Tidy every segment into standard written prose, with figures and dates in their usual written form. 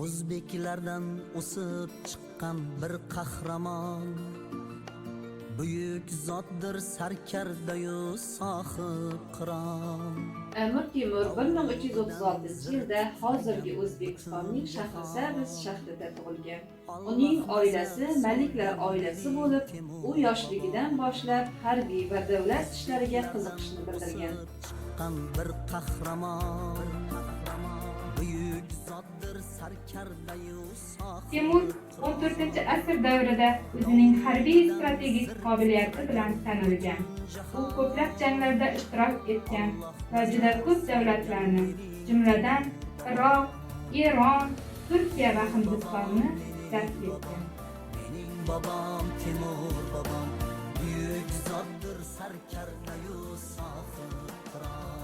O'zbeklardan o'sib chiqqan bir qahramon, buyuk zotdir sarkardayu sohibqiron. Amir Temur 1336-yilda hozirgi O'zbekistonning Shahrisabz shahrida tug'ilgan. Uning oilasi maliklar oilasi bo'lib, u yoshligidan boshlab harbiy va davlat ishlariga qiziqishni bildirgan. Chiqqan bir qahramon, buyuk zotdir sarkardayu Temur 14-asr davrida o'zining harbiy strategik qobiliyati bilan tanilgan. U ko'plab janglarda ishtirok etgan va juda ko'p davlatlarni, jumladan Iroq, Eron, Turkiya va Hindistonni zabt etgan. Mening bobom Temur bobom, buyuk zotdir sarkardayu sohibqiron.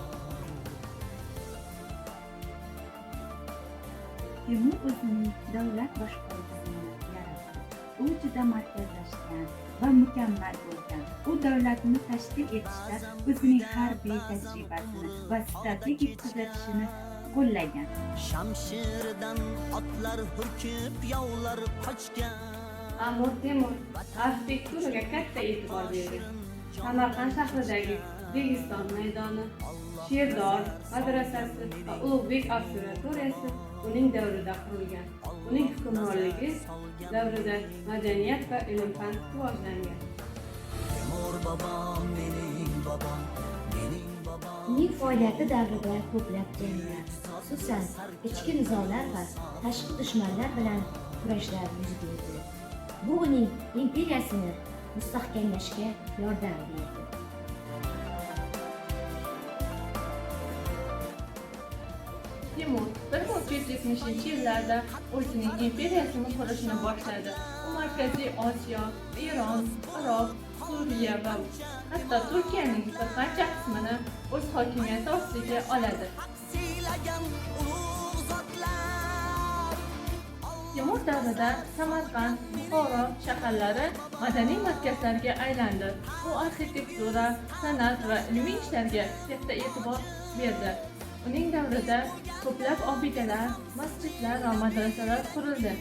Temur o'zining davlat boshqaruv tizimini yaratdi. U juda markazlashgan va mukammal bo'lgan. U davlatni tashkil etishda o'zining harbiy tajribasini va strategik kuzatishini qo'llagan. Shamshiridan otlar hurkib, yovlar qochgan. Amir Temur arxitekturaga katta e'tibor bergan. Samarqand shahridagi Registon maydoni, Sherdor madrasasi va Ulug'bek observatoriyasi uning davrida qurilgan. Uning hukmronligi davrida madaniyat va ilm-fan rivojlangan. Temur bobom, mening bobom, mening bobom. Uning faoliyati davrida ko'plab janglar, xususan, ichki nizolar va tashqi dushmanlar bilan kurashlar yuz berdi. Bu uning imperiyasini mustahkamlashga yordam berdi. Timur 1370-yillarda o'zining imperiyasini qurishni boshladi. U Markaziy Osiyo, Eron, Iroq, Suriya va hatto Turkiyaning bir qancha qismini o'z hokimiyati ostiga oladi. Siylagan ulug' zotlar. Timur davrida Samarqand, Buxoro shaharlari madaniy markazlarga aylandi. U arxitektura, san'at va ilmiy ishlarga katta e'tibor berdi. Uning davrida ko'plab obidalar, masjidlar va madrasalar qurildi.